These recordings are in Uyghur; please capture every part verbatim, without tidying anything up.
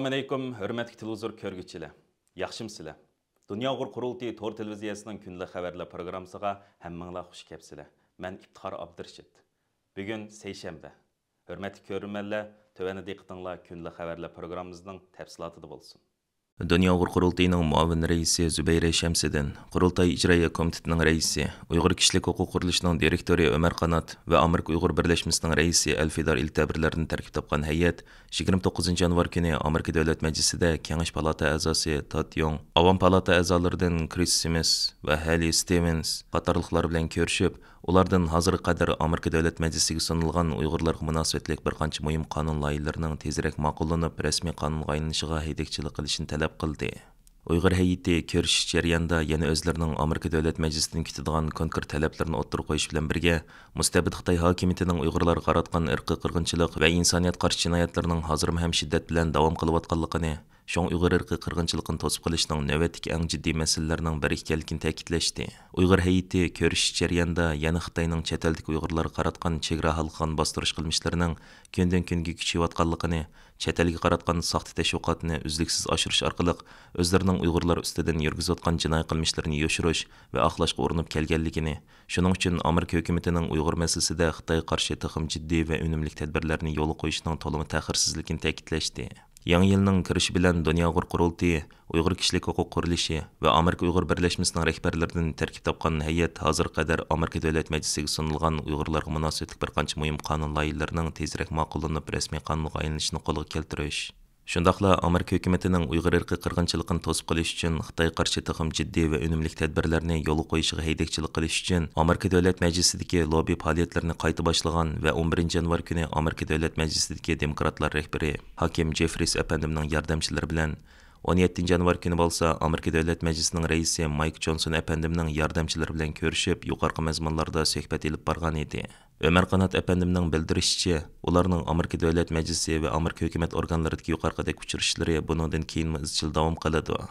ئەسسالامۇئەلەيكۇم، ھۆرمەتلىك تېلېۋىزور كۆرگۈچىلەر. ياخشىمۇسىلەر؟ دۇنيا ئۇيغۇر قۇرۇلتىيى تور تېلېۋىزىيەسىنىڭ كۈندىلىك خەۋەرلەر پروگراممىسىغا ھەممىڭلار خۇش كەپسىلەر. مەن ئىپتىخار ئابدۇرېشىت. بۈگۈن سەيشەنبە. ھۆرمەتلىك كۆرۈرمەنلەر، تۆۋەندە دىققىتىڭلار كۈندىلىك خەۋەرلەر پروگراممىمىزنىڭ تەپسىلاتىدا بولسۇن. دۇنيا ئۇيغۇر قۇرۇلتىيىنىڭ مۇئاۋىن رەئىسى زۇبەيرە شەمسىدىن، قۇرۇلتاي ئىجرائىيە كومىتېتىنىڭ رەئىسى، ئۇيغۇر كىشىلىك ھوقۇق قۇرۇلۇشىنىڭ دىرېكتورى ئۆمەر قانات ۋە ئامېرىكا ئۇيغۇر بىرلەشمىسىنىڭ رەئىسى ئەلفىدار ئىلتەبىرلەردىن تەركىب تاپقان ھەيئەت يىگىرمە توققۇزىنچى يانۋار كۈنى ئامېرىكا دۆلەت مەجلىسىدە كېڭەش پالاتا ئەزاسى تاد يوڭ، ئاۋام پالاتا ئەزالىرىدىن كرىس سىمىس ۋە ھەلى ستېۋېنس قاتارلىقلار بىلەن كۆرۈشۈپ، ئۇلاردىن ھازىرغا قەدەر ئامېرىكا دۆلەت مەجلىسىگە سۇنۇلغان ئۇيغۇرلارغا مۇناسىۋەتلىك بىر قانچە مۇھىم قانۇن لايىھىلىرىنىڭ تېزرەك ماقۇللىنىپ، رەسمىي قانۇنغا ئايلىنىشىغا ھەيدەكچىلىك قىلىشنى تەلەپ قىلدى. ئۇيغۇر ھەيئىتى كۆرۈشۈش جەريانىدا يەنە ئۆزلىرىنىڭ ئامېرىكا دۆلەت مەجلىسىدىن كۈتىدىغان كونكرېت تەلەپلىرىنى ئوتتۇرىغا قويۇش بىلەن بىرگە، مۇستەبىت خىتاي ھاكىمىيىتىنىڭ ئۇيغۇرلارغا قاراتقان ئىرقىي قىرغىنچىلىق ۋە ئىنسانىيەتكە قارشى جىنايەتلىرىنىڭ ھازىرمۇ ھەم شىددەت بىلەن داۋام قىلىۋاتقانلىقىنى، شۇڭا ئۇيغۇر ئىرقىي قىرغىنچىلىقىنى توسۇپ قېلىشنىڭ نۆۋەتتىكى ئەڭ جىددىي مەسىلىلەرنىڭ بىرى ئىكەنلىكىنى تەكىتلەشتى. ئۇيغۇر ھەيئىتى كۆرۈشۈش جەريانىدا يەنە خىتاينىڭ چەت ئەلدىكى ئۇيغۇرلارغا قاراتقان چېگرا ھالقىغان باستۇرۇش قىلمىشلىرىنىڭ كۈندىن-كۈنگە كۈچىيىۋاتقانلىقىنى، چەت ئەلگە قاراتقان ساختا تەشۋىقاتنى ئۈزلۈكسىز ئاشۇرۇش ئارقىلىق ئۆزلىرىنىڭ ئۇيغۇرلار ئۈستىدىن يۈرگۈزۈۋاتقان جىنايى قىلمىشلىرىنى يوشۇرۇش ۋە ئاقلاشقا ئۇرۇنۇپ كەلگەنلىكىنى، شۇنىڭ ئۈچۈن ئامېرىكا ھۆكۈمىتىنىڭ ئۇيغۇر مەسىلىسىدە خىتايغا قارشى تېخىمۇ جىددىي ۋە ئۈنۈملۈك تەدبىرلەرنى يولغا قويۇشىنىڭ تولىمۇ تەخىرسىزلىكىنى تەكىتلەشتى. يېڭى يىلنىڭ كىرىشى بىلەن دۇنيا ئۇيغۇر قۇرۇلتىيى، ئۇيغۇر كىشىلىك ھوقۇق قۇرۇلۇشى ۋە ئامېرىكا ئۇيغۇر بىرلەشمىسىنىڭ رەھبەرلىرىدىن تەركىب تاپقان ھەيئەت ھازىرغا قەدەر ئامېرىكا دۆلەت مەجلىسىگە سۇنۇلغان ئۇيغۇرلارغا مۇناسىۋەتلىك بىر قانچە مۇھىم قانۇن لايىھىلىرىنىڭ تېزرەك ماقۇللىنىپ، رەسمىي قانۇنغا ئايلىنىشىنى قولغا كەلتۈرۈش، شۇنداقلا ئامېرىكا ھۆكۈمىتىنىڭ ئۇيغۇر ئىرقىي قىرغىنچىلىقىنى توسۇپ قېلىش ئۈچۈن خىتايغا قارشى تېخىمۇ جىددىي ۋە ئۈنۈملۈك تەدبىرلەرنى يولغا قويۇشىغا ھەيدەكچىلىك قىلىش ئۈچۈن ئامېرىكا دۆلەت مەجلىسىدىكى لوببى پائالىيەتلىرىنى قايتا باشلىغان ۋە ئون بىرىنچى يانۋار كۈنى ئامېرىكا دۆلەت مەجلىسىدىكى دېموكراتلار رەھبىرى ھاكىم جېفرىس ئەپەندىمنىڭ ياردەمچىلىرى بىلەن، ئون يەتتىنچى يانۋار كۈنى بولسا ئامېرىكا دۆلەت مەجلىسىنىڭ رەئىسى مايك جونسون ئەپەندىمنىڭ ياردەمچىلىرى بىلەن كۆرۈشۈپ، يۇقىرىقى مەزمۇنلاردا سۆھبەت ئېلىپ بارغان ئىدى. ئۆمەر قانات ئەپەندىمنىڭ بىلدۈرۈشىچە، ئۇلارنىڭ ئامېرىكا دۆلەت مەجلىسى ۋە ئامېرىكا ھۆكۈمەت ئورگانلىرىدىكى يۇقىرىقىدەك ئۇچرىشىشلىرى بۇنىڭدىن كېيىنمۇ ئىزچىل داۋام قىلىدۇ.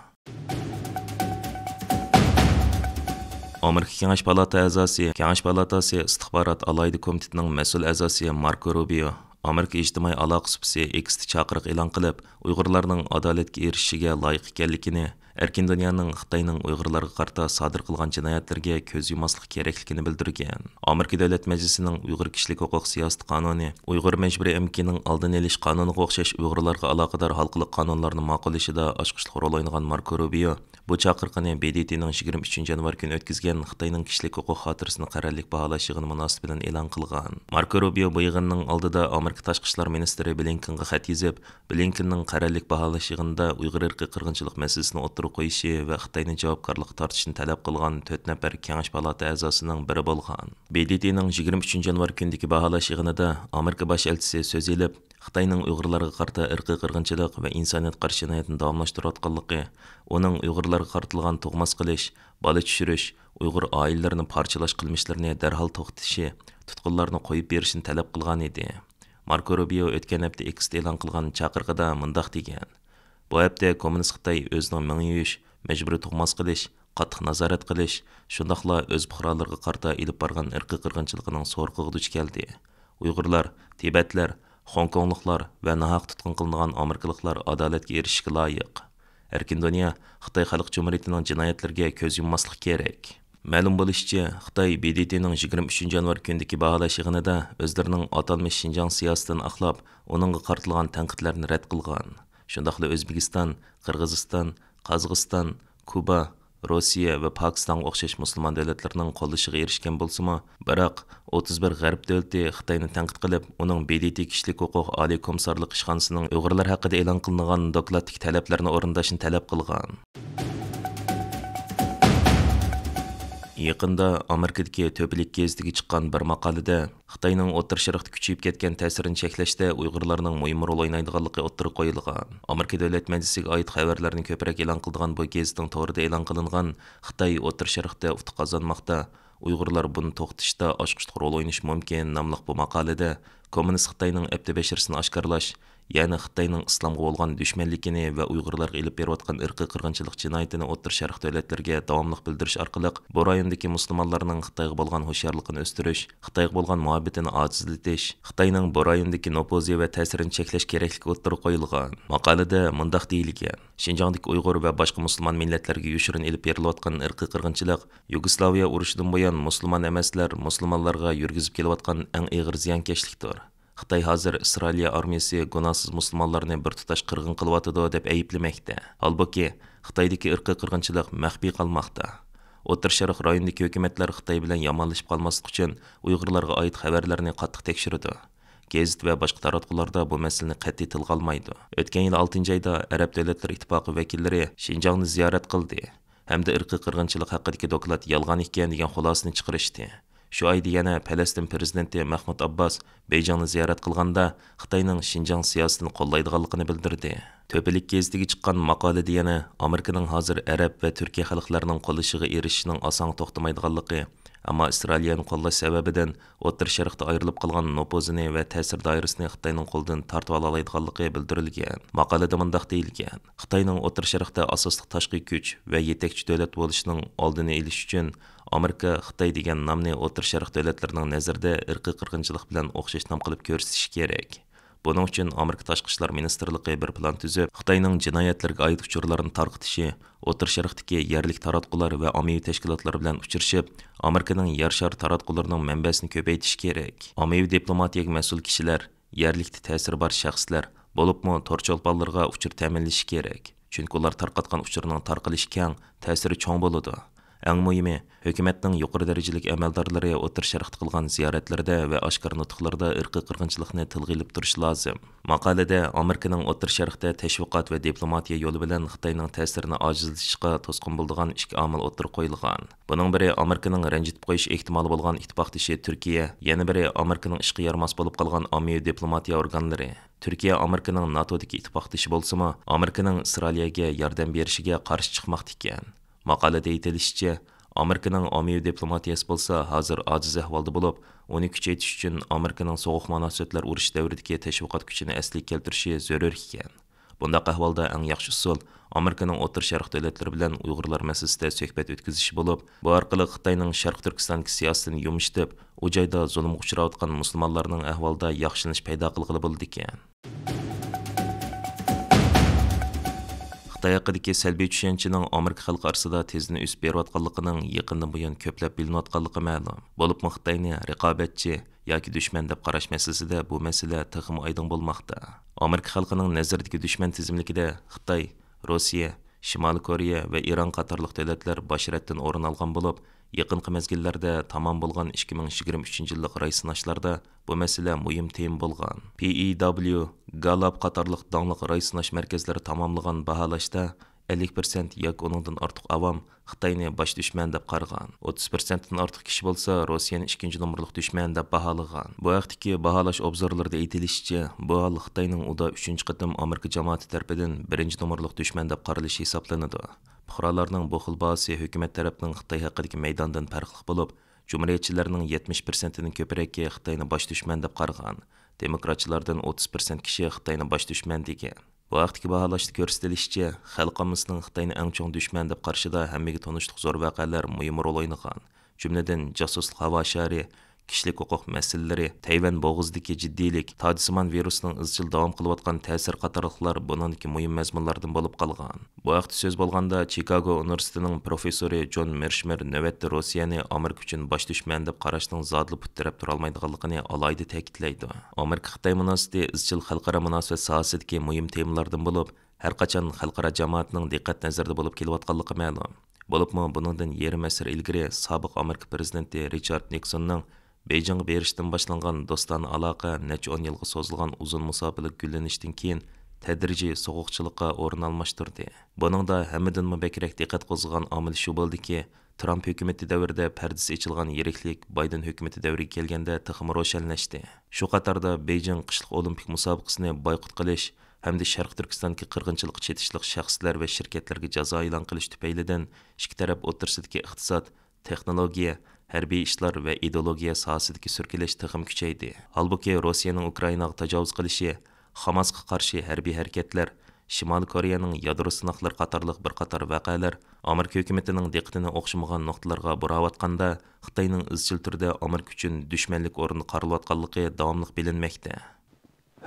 ئامېرىكا كېڭەش پالاتا ئەزاسى، كېڭەش پالاتاسى ئىستىخبارات ئالاھىدە كومىتېتىنىڭ مەسئۇل ئەزاسى ماركو روبىيو ئامېرىكا ئىجتىمائىي ئالاقە سۇپىسى ئېكستا چاقىرىق ئېلان قىلىپ، ئۇيغۇرلارنىڭ ئادالەتكە ئېرىشىشىگە لايىق ئىكەنلىكىنى، ئەركىن دۇنيانىڭ خىتاينىڭ ئۇيغۇرلارغا قارىتا سادىر قىلغان جىنايەتلىرىگە كۆز يۇماسلىق كېرەكلىكىنى بىلدۈرگەن. ئامېرىكا دۆلەت مەجلىسىنىڭ ئۇيغۇر كىشىلىك ھوقۇق سىياسىتى قانۇنى، ئۇيغۇر مەجبۇرىي ئەمگىكىنىڭ ئالدىنى ئېلىش قانۇنىغا ئوخشاش ئۇيغۇرلارغا ئالاقىدار ھالقىلىق قانۇنلارنى ماقۇللىشىدا ئاچقۇچلۇق رول ئوينىغان ماركو روبىيو بۇ چاقىرىقىنى ب د ت نىڭ يىگىرمە ئۈچىنچى يانۋار كۈنى ئۆتكۈزگەن خىتاينىڭ كىشىلىك ھوقۇق خاتىرىسىنى قەرەللىك باھالاش يىغىنى مۇناسىۋىتى بىلەن ئېلان قىلغان. ماركو روبىيو بۇ يىغىننىڭ ئالدىدا ئامېرىكا تاشقى ئىشلار مىنىستىرى بلىنكېنغا خەت يېزىپ، بلىنكېننىڭ قەرەللىك باھالاش يىغىنىدا ئۇيغۇر ئىرقىي قىرغىنچىلىق مەسىلىسىنى ئوتتۇرىغا قويۇشى ۋە خىتاينى جاۋابكارلىققا تارتىشنى تەلەپ قىلغان تۆت نەپەر كېڭەش پالاتا ئەزاسىنىڭ بىرى بولغان. ب د ت نىڭ يىگىرمە ئۈچىنچى يانۋار كۈنىدىكى باھالاش يىغىنىدا ئامېرىكا باش ئەلچىسى سۆز ئېلىپ، خىتاينىڭ ئۇيغۇرلارغا قارىتا ئىرقىي قىرغىنچىلىق ۋە ئىنسانىيەتكە قارشى جىنايەتنى داۋاملاشتۇرۇۋاتقانلىقى، ئۇنىڭ ئۇيغۇرلارغا قارىتىلغان تۇغماس قىلىش، بالا چۈشۈرۈش، ئۇيغۇر ئائىلىلىرىنى پارچىلاش قىلمىشلىرىنى دەرھال توختىتىشى، تۇتقۇنلارنى قويۇپ بېرىشنى تەلەپ قىلغان ئىدى. ماركو روبىيو ئۆتكەن ھەپتە ئېكستا ئېلان قىلغان چاقىرىقىدا مۇنداق دېگەن: بۇ ھەپتە كوممۇنىست خىتاي ئۆزىنىڭ مېڭە يۇيۇش، مەجبۇرىي تۇغماس قىلىش، قاتتىق نازارەت قىلىش، شۇنداقلا ئۆز پۇقرالىرىغا قارىتا ئېلىپ بارغان ئىرقىي قىرغىنچىلىقىنىڭ سورىقىغا دۇچ كەلدى. ئۇيغۇرلار، تىبەتلەر، خوڭكوڭلۇقلار ۋە ناھەق تۇتقۇن قىلىنغان ئامېرىكىلىقلار ئادالەتكە ئېرىشىشكە لايىق. ئەركىن دۇنيا خىتاي خەلق جۇمھۇرىيىتىنىڭ جىنايەتلىرىگە كۆز يۇمماسلىقى كېرەك. مەلۇم بولۇشىچە، خىتاي ب د ت نىڭ يىگىرمە ئۈچىنچى يانۋار كۈنىدىكى باھالاش يىغىنىدا ئۆزلىرىنىڭ ئاتالمىش شىنجاڭ سىياسىتىنى ئاقلاپ، ئۇنىڭغا قارىتىلغان تەنقىدلەرنى رەت قىلغان. شۇنداقلا ئۆزبېكىستان، قىرغىزىستان، قازاقىستان، كۇبا، روسىيە ۋە پاكىستانغا ئوخشاش مۇسۇلمان دۆلەتلىرىنىڭ قوللىشىغا ئېرىشكەن بولسىمۇ، بىراق ئوتتۇز بىر غەرب دۆلىتى خىتاينى تەنقىد قىلىپ، ئۇنىڭ ب د ت كىشىلىك ھوقۇق ئالىي كومىسسارلىق ئىشخانىسىنىڭ ئۇيغۇرلار ھەققىدە ئېلان قىلىنغان دوكلاتتىكى تەلەپلەرنى ئورۇنداشنى تەلەپ قىلغان. يېقىندا ئامېرىكىدىكى تۆپىلىك گېزىتىگە چىققان بىر ماقالىدە، خىتاينىڭ ئوتتۇرا شەرقتە كۈچىيىپ كەتكەن تەسىرىنى چەكلەشتە ئۇيغۇرلارنىڭ مۇھىم رول ئوينايدىغانلىقى ئوتتۇرىغا قويۇلغان. ئامېرىكا دۆلەت مەجلىسىگە ئائىت خەۋەرلەرنى كۆپرەك ئېلان قىلىدىغان بۇ گېزىتنىڭ تورىدا ئېلان قىلىنغان خىتاي ئوتتۇرا شەرقتە ئۇتۇق قازانماقتا، ئۇيغۇرلار بۇنى توختىتىشتا ئاچقۇچلۇق رول ئوينىشى مۇمكىن ناملىق بۇ ماقالىدە، كوممۇنىست خىتاينىڭ ئەپتى بەشىرىسىنى ئاشكارىلاش، يەنى خىتاينىڭ ئىسلامغا بولغان دۈشمەنلىكىنى ۋە ئۇيغۇرلارغا ئېلىپ بېرىۋاتقان ئىرقىي قىرغىنچىلىق جىنايىتىنى ئوتتۇرا شەرق دۆلەتلىرىگە داۋاملىق بىلدۈرۈش ئارقىلىق، بۇ رايوندىكى مۇسۇلمانلارنىڭ خىتايغا بولغان ھوشيارلىقىنى ئۆستۈرۈش، خىتايغا بولغان مۇھەببىتىنى ئاجىزلىتىش، خىتاينىڭ بۇ رايوندىكى نوپۇزى ۋە تەسىرىنى چەكلەش كېرەكلىكى ئوتتۇرىغا قويۇلغان. ماقالىدە مۇنداق دېيىلگەن: شىنجاڭدىكى ئۇيغۇر ۋە باشقا مۇسۇلمان مىللەتلەرگە يوشۇرۇن ئېلىپ بېرىلىۋاتقان ئىرقىي قىرغىنچىلىق يۇگوسلاۋىيە ئۇرۇشىدىن بۇيان مۇسۇلمان ئەمەسلەر مۇسۇلمانلارغا يۈرگۈزۈپ كېلىۋاتقان ئەڭ ئېغىر زىيانكەشلىكتۇر. خىتاي ھازىر ئىسرائىلىيە ئارمىيىسى گۇناھسىز مۇسۇلمانلارنى بىر تۇتاش قىرغىن قىلىۋاتىدۇ دەپ ئەيىبلىمەكتە. ھالبۇكى، خىتايدىكى ئىرقىي قىرغىنچىلىق مەخپىي قالماقتا. ئوتتۇرا شەرق رايونىدىكى ھۆكۈمەتلەر خىتاي بىلەن يامانلىشىپ قالماسلىق ئۈچۈن ئۇيغۇرلارغا ئائىت خەۋەرلەرنى قاتتىق تەكشۈرىدۇ. گېزىت ۋە باشقا تاراتقۇلاردا بۇ مەسىلىنى قەتئىي تىلغا ئالمايدۇ. ئۆتكەن يىل ئالتىنچى ئايدا ئەرەب دۆلەتلىرى ئىتتىپاقى ۋەكىللىرى شىنجاڭنى زىيارەت قىلدى ھەمدە ئىرقىي قىرغىنچىلىق ھەققىدىكى دوكلات يالغان ئىكەن دېگەن خۇلاسىنى چىقىرىشتى. شۇ ئايدا يەنە پەلەستىن پىرېزىدېنتى مەھمۇد ئابباس بېيجىڭنى زىيارەت قىلغاندا، خىتاينىڭ شىنجاڭ سىياسىتىنى قوللايدىغانلىقىنى بىلدۈردى. تۆپىلىك گېزىتىگە چىققان ماقالىدە يەنە ئامېرىكىنىڭ ھازىر ئەرەب ۋە تۈركىيە خەلقلەرنىڭ قوللىشىغا ئېرىشىشنىڭ ئاسانغا توختىمايدىغانلىقى، ئەمما ئىسرائىلىيەنى قوللاش سەۋەبىدىن ئوتتۇرا شەرقتە ئايرىلىپ قالغان نوپۇزىنى ۋە تەسىر دائىرىسىنى خىتاينىڭ قولىدىن تارتىۋالالايدىغانلىقى بىلدۈرۈلگەن. ماقالىدە مۇنداق دېيىلگەن: خىتاينىڭ ئوتتۇرا شەرقتە ئاساسلىق تاشقى كۈچ ۋە يېتەكچى دۆلەت بولۇشىنىڭ ئالدىنى ئېلىش ئۈچۈن، ئامېرىكا خىتاي دېگەن نامنى ئوتتۇرا شەرق دۆلەتلىرىنىڭ نەزىرىدە ئىرقىي قىرغىنچىلىق بىلەن ئوخشاش نام قىلىپ كۆرسىتىشى كېرەك. بۇنىڭ ئۈچۈن ئامېرىكا تاشقى ئىشلار مىنىستىرلىقى بىر پىلان تۈزۈپ، خىتاينىڭ جىنايەتلىرىگە ئائىت ئۇچۇرلارنى تارقىتىشى، ئوتتۇرا شەرقتىكى يەرلىك تاراتقۇلار ۋە ئاممىۋى تەشكىلاتلار بىلەن ئۇچرىشىپ، ئامېرىكىنىڭ يەر شارى تاراتقۇلىرىنىڭ مەنبەسىنى كۆپەيتىشى كېرەك. ئاممىۋى دىپلوماتىيەگە مەسئۇل كىشىلەر، يەرلىكتە تەسىرى بار شەخسلەر، بولۇپمۇ تور چولپانلىرىغا ئۇچۇر تەمىنلىشى كېرەك. چۈنكى ئۇلار تارقاتقان ئۇچۇرنىڭ تارقىلىشى كەڭ، تەسىرى چوڭ بولىدۇ. ئەڭ مۇھىمى، ھۆكۈمەتنىڭ يۇقىرى دەرىجىلىك ئەمەلدارلىرى ئوتتۇرا شەرقتە قىلغان زىيارەتلىرىدە ۋە ئاشكارا نۇتۇقلىرىدا ئىرقىي قىرغىنچىلىقنى تىلغا ئېلىپ تۇرۇشى لازىم. ماقالىدە ئامېرىكىنىڭ ئوتتۇرا شەرقتە تەشۋىقات ۋە دىپلوماتىيە يولى بىلەن خىتاينىڭ تەسىرىنى ئاجىزلىتىشقا توسقۇن بولىدىغان ئىككى ئامىل ئوتتۇرىغا قويۇلغان. بۇنىڭ بىرى ئامېرىكىنىڭ رەنجىتىپ قويۇش ئېھتىمالى بولغان ئىتتىپاقدىشى تۈركىيە، يەنە بىرى ئامېرىكىنىڭ ئىشقا يارىماس بولۇپ قالغان ئاممىۋى دىپلوماتىيە ئورگانلىرى. تۈركىيە ئامېرىكىنىڭ ناتودىكى ئىتتىپاقدىشى بولسىمۇ، ئامېرىكىنىڭ ئىسرائىلىيەگە ياردەم بېرىشىگە قارشى چىقماقتا ئىكەن. ماقالىدە ئېيتىلىشىچە، ئامېرىكىنىڭ ئاممىۋى دىپلوماتىيەسى بولسا ھازىر ئاجىز ئەھۋالدا بولۇپ، ئۇنى كۈچەيتىش ئۈچۈن ئامېرىكىنىڭ سوغۇق مۇناسىۋەتلەر ئۇرۇشى دەۋرىدىكى تەشۋىقات كۈچىنى ئەسلىگە كەلتۈرۈشى زۆرۈر ئىكەن. بۇنداق ئەھۋالدا ئەڭ ياخشى ئۇسۇل ئامېرىكىنىڭ ئوتتۇرا شەرق دۆلەتلىرى بىلەن ئۇيغۇرلار مەسىلىسىدە سۆھبەت ئۆتكۈزۈشى بولۇپ، بۇ ئارقىلىق خىتاينىڭ شەرقىي تۈركىستاندىكى سىياسىتىنى يۇمشىتىپ، ئۇ جايدا زۇلۇمغا ئۇچراۋاتقان مۇسۇلمانلارنىڭ ئەھۋالىدا ياخشىلىنىش پەيدا قىلغىلى بولىدىكەن. خىتاي ھەققىدىكى سەلبىي چۈشەنچىنىڭ ئامېرىكا خەلقى ئارىسىدا تېزدىن ئۆسۈپ بېرىۋاتقانلىقىنىڭ يېقىندىن بۇيان كۆپلەپ بىلىنىۋاتقانلىقى مەلۇم. بولۇپمۇ خىتاينى رىقابەتچى ياكى دۈشمەن دەپ قاراش مەسىلىسىدە بۇ مەسىلە تېخىمۇ ئايدىڭ بولماقتا. ئامېرىكا خەلقىنىڭ نەزىرىدىكى دۈشمەن تىزىملىكىدە خىتاي، روسىيە، شىمالىي كورېيە ۋە ئىران قاتارلىق دۆلەتلەر باش رەتتىن ئورۇن ئالغان بولۇپ، يېقىنقى مەزگىللەردە تامام بولغان ئىككى مىڭ يىگىرمە ئۈچىنچى يىللىق راي سىناشلاردا بۇ مەسىلە مۇھىم تېما بولغان. پى ئى دابليۇ، گاللاپ قاتارلىق داڭلىق راي سىناش مەركەزلىرى تاماملىغان باھالاشتا، ئەللىك پىرسەنت ياكى ئۇنىڭدىن ئارتۇق ئاۋام خىتاينى باش دۈشمەن دەپ قارىغان. ئوتتۇز پىرسەنتتىن ئارتۇق كىشى بولسا روسىيەنى ئىككىنچى نومۇرلۇق دۈشمەن دەپ باھالىغان. بۇ ھەقتىكى باھالاش ئوبزورلىرىدا ئېيتىلىشىچە، بۇ ھال خىتاينىڭ ئۇدا ئۈچىنچى قېتىم ئامېرىكا جامائىتى تەرىپىدىن بىرىنچى نومۇرلۇق دۈشمەن دەپ قارىلىشى ھېسابلىنىدۇ. پۇقرالارنىڭ بۇ خىل باھاسى ھۆكۈمەت تەرەپنىڭ خىتاي ھەققىدىكى مەيداندىن پەرقلىق بولۇپ، جۇمھۇرىيەتچىلەرنىڭ يەتمىش پىرسەنتتىن كۆپرەكى خىتاينى باش دۈشمەن دەپ قارىغان. دېموكراتچىلاردىن ئوتتۇز پىرسەنت كىشى خىتاينى باش دۈشمەن دېگەن. بۇ ھەقتىكى باھالاشتا كۆرسىتىلىشىچە، خەلق ئاممىسىنىڭ خىتاينى ئەڭ چوڭ دۈشمەن دەپ قارىشىدا ھەممىگە تونۇشلۇق زور ۋەقەلەر مۇھىم رول ئوينىغان. جۈملىدىن جاسۇسلۇق ھاۋا شارى، كىشىلىك ھوقۇق مەسىلىلىرى، تەيۋەن بوغۇزىدىكى جىددىيلىك، تاجسىمان ۋىرۇسنىڭ ئىزچىل داۋام قىلىۋاتقان تەسىرى قاتارلىقلار بۇنىڭدىكى مۇھىم مەزمۇنلاردىن بولۇپ قالغان. بۇ ھەقتە سۆز بولغاندا، چىكاگو ئۇنىۋېرسىتېتىنىڭ پروفېسسورى جون مېرشمېر نۆۋەتتە روسىيەنى ئامېرىكا ئۈچۈن باش دۈشمەن دەپ قاراشنىڭ زادىلا پۇت تىرەپ تۇرالمايدىغانلىقىنى ئالاھىدە تەكىتلەيدۇ. ئامېرىكا-خىتاي مۇناسىۋىتى ئىزچىل خەلقئارا مۇناسىۋەت ساھەسىدىكى مۇھىم تېمىلاردىن بولۇپ، ھەرقاچان خەلقئارا جامائەتنىڭ دىققەت نەزىرىدە بولۇپ كېلىۋاتقانلىقى مەلۇم. بولۇپمۇ بۇنىڭدىن يېرىم ئەسىر ئىلگىرى سابىق ئامېرىكا پىرېزىدېنتى رىچارد نىكسوننىڭ بېيجىڭغا بېرىشتىن باشلانغان دوستانە ئالاقە نەچچە ئون يىلغا سوزۇلغان ئۇزۇن مۇساپىلىك گۈللىنىشتىن كېيىن تەدرىجىي سوغۇقچىلىققا ئورۇن ئالماشتۇردى. بۇنىڭدا ھەممىدىنمۇ بەكرەك دىققەت قوزغىغان ئامىل شۇ بولدىكى، ترامپ ھۆكۈمىتى دەۋرىدە پەردىسى ئېچىلغان يىرىكلىك بايدېن ھۆكۈمىتى دەۋرىگە كەلگەندە تېخىمۇ روشەنلەشتى. شۇ قاتاردا بېيجىڭ قىشلىق ئولىمپىك مۇسابىقىسىنى بايقۇت قىلىش ھەمدە شەرقىي تۈركىستاندىكى قىرغىنچىلىققا چېتىشلىق شەخسلەر ۋە شىركەتلەرگە جازا ئېلان قىلىش تۈپەيلىدىن ئىككى تەرەپ ئوتتۇرىسىدىكى ئىقتىساد، تېخنولوگىيە، ھەربىي ئىشلار ۋە ئىدېئولوگىيە ساھەسىدىكى سۈركىلىش تېخىمۇ كۈچەيدى. ھالبۇكى، روسىيەنىڭ ئۇكرائىناغا تاجاۋۇز قىلىشى خاماسقا قارشى ھەربىي ھەرىكەتلەر، شىمالىي كورېيەنىڭ يادرو سىناقلىرى قاتارلىق بىر قاتار ۋەقەلەر ئامېرىكا ھۆكۈمىتىنىڭ دىققىتىنى ئوخشىمىغان نۇقتىلارغا بۇراۋاتقاندا، خىتاينىڭ ئىزچىل تۈردە ئامېرىكا ئۈچۈن دۈشمەنلىك ئورنىدا قارىلىۋاتقانلىقى داۋاملىق بىلىنمەكتە.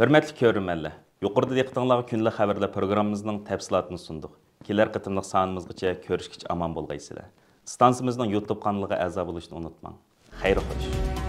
ھۆرمەتلىك كۆرۈرمەنلەر، يۇقىرىدا دىققىتىڭلارغا كۈندىلىك خەۋەرلەر پروگراممىمىزنىڭ تەپسىلاتىنى سۇندۇق. كېلەر قېتىملىق سانىمىزغىچە كۆرۈشكىچە ئامان بولغايسىلەر. ئىستانسىمىزنىڭ يۇتۇب قانىلىغا ئەزا بولۇشنى ئۇنتۇماڭ. خەير خوش.